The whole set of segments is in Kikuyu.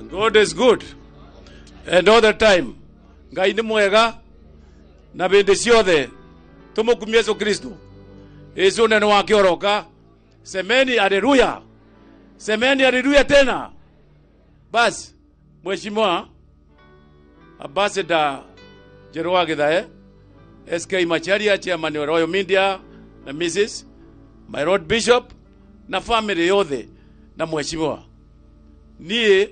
God is good and all the time. Ngai nĩ mwega na bĩndĩ ciothe tũmũkumie Yesu Kristo. Yesu nene wake oroka. Semeni haleluya, semeni haleluya tena. Basi Mheshimiwa Ambassador Njeru wa Githae, SK Macharia, chairman wa Royal Media na Mrs. My Lord Bishop na family yothe na mheshimiwa niĩ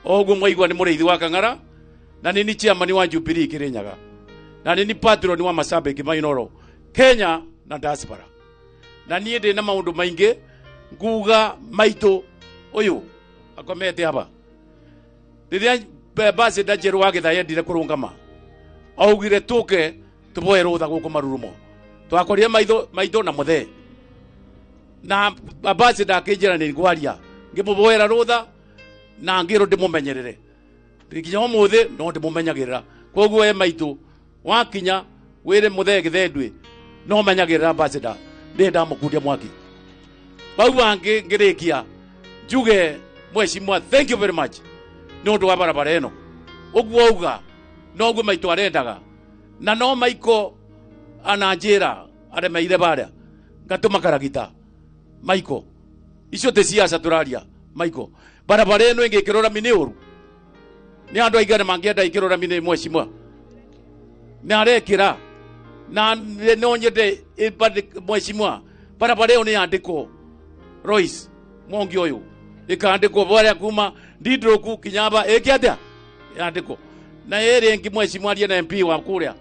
oguo mwaigua nĩ mũrĩithi wa Kang'ara na nĩ ni chairman wa Jubilee Kirinyaga na nĩ ni patron wa Masabiki Mainoro Kenya na diaspora. Na niĩ ndĩ na maũndũ maingĩ nguga maitũ ũyũ akomete haba rĩrĩa ambassador Njeru wa Githae endire kũrũngama augire tũke tũboe rũtha gũkũ Marurumo. Twakorire maitho maitũ na mũthee na ambassador akĩnjĩra nĩ ngwaria ngĩmũboera rũtha na ngĩrwo ndĩmũmenyerere nginya ũmũthĩ no ndĩmũmenyagĩrĩra. Koguo e maitũ wakinya wĩre mũthee Gĩthendwe no menyagĩrĩra ambassador ndĩ ndamũkundia mwaki. Bau bangĩ ngĩrĩkia njuge mheshimiwa thank you very much nĩ ũndũ wa barabara ĩno. Ũguo auga noguo maitũ arendaga na no maiko ananjĩra aremeire barĩa ngatũma karagita maiko icio ti siasa tũraria maiko barabara ĩno ĩngĩkĩrwo rami nĩ ũru nĩ andũ aigana mangĩenda ĩkĩrwo rami nĩ mheshimiwa nĩ arekĩra na no nyende mheshimiwa barabara ĩyo nĩ yandĩkwo Royce Mwangi ũyũ ĩkandĩkwo barĩa kuma Ndindũrũku kinya aba ĩke atĩa yandĩkwo na ĩrĩ ĩngĩ mheshimiwa arie na MP wa kũrĩa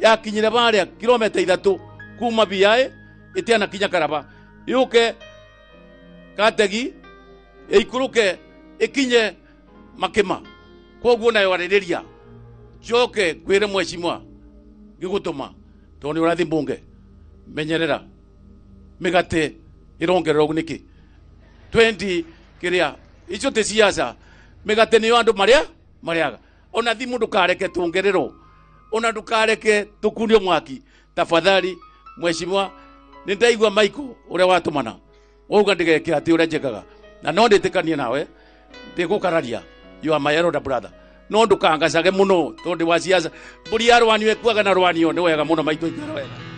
yakinyire barĩa kilomita 3 kuma BI ĩtiana kinya Karaba yũke Kategi ĩikũrũke ĩkinye Makĩma. Koguo nayo arĩrĩria njoke ngwĩre mheshimiwa ngĩgũtũma tondũ nĩ ũrathiĩ mbunge menyerera mĩgate ĩrongererwo nĩkĩ 20 kĩrĩa icio ti siasa mĩgate nĩyo andũ marĩa marĩaga. Ona thimũ ndũkareke tuongererwo ona ndũkareke tũkundio mwaki. Tafadhali mheshimiwa nĩ ndaigua Michael ũrĩa watũmana wauga ndigeke atĩ ũrĩa njĩkaga na no ndĩtĩkanie nawe ndĩgũkararia. You are my elder brother no ndũkangacage mũno tondũ wa siasa mbũri ya rwanio ĩkuaga na rwanio. Nĩ wega mũno maitũ ikara wega.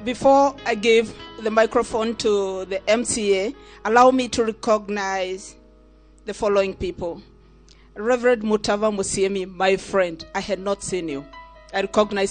Before I give the microphone to the MCA, allow me to recognize the following people. Reverend Mutava Musiemi, my friend, I had not seen you. I recognize